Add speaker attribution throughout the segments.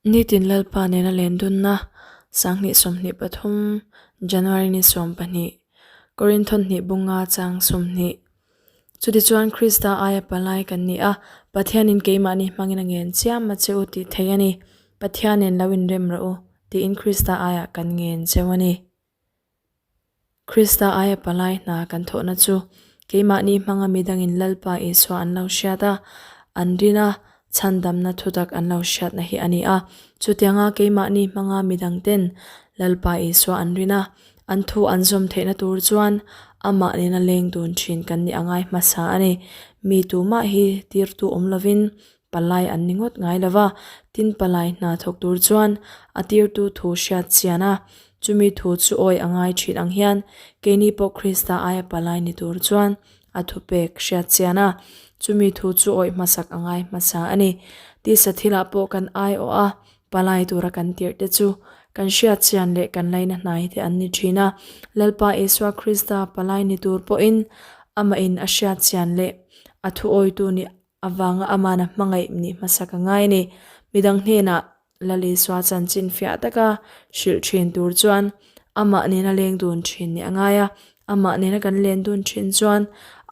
Speaker 1: Nitin Lalpa nena lendunna 2023 January ni 12 Korinthon hnih bunga chang 20 Chutichuan Krista aia palai kan ni a, Pathianin keimahni hmangin a ngen chiam a che u tih thei a ni. Pathianin lo inrem rawh u tiin Krista aiah kan ngen cheu a ni. Krista aia palai hna kan thawhna chu keimahni hmanga midangin Lalpa Isua an lo hriat a, an rin a, chhandamna thutak an lo hriatna hi a ni a. Chutianga keimahni hmanga midangten Lalpa Isua an rin a, an thu an zawm theihna tur chuan amah nena leng dun thin kan nih a ngai hmasa a ni. Mi tumah hi tirtu awm lovin Palai an ni ngawt ngai lo va, tin palai hna thawk tur chuan a tirtu thu hriat chian a, chumi thu chu awi a ngai thin ang hian keini pawh Krista aia palai ni tur chuan a thupek hriat chian a, chumi thu chu awi hmasak a ngai hmasa a ni. Tisa thilah pawh kan aiawh a, palai tura kan tirh te chu kan hriat chian leh kan laina hnai te an ni thin a, Lalpa Isua Krista palai ni tur pawhin amahin a hriat chian leh a thu awitu nih avanga amana hmangaih nih hmasa ka ngai a ni. Midang hnenah Lal Isua chanchin fiah taka hrilh thin tur chuan amah nena leng dun thin nih a ngai a, amah nena kan len dun thin chuan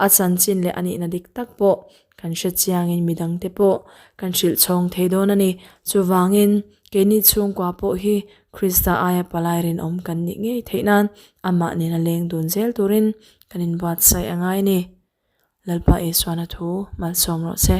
Speaker 1: a chanchin leh a nihna dik tak pawh kan hre chiangin midangte pawh kan hrilh chhawng thei dawn a ni. Chuvangin keini chhungkua pawh hi Krista aia palai rinawm kan nih ngei theih nan amah nena leng dun zel turin kan inbuatsaih a ngai a ni. Lalpa Isuana thu malsawm rawh se.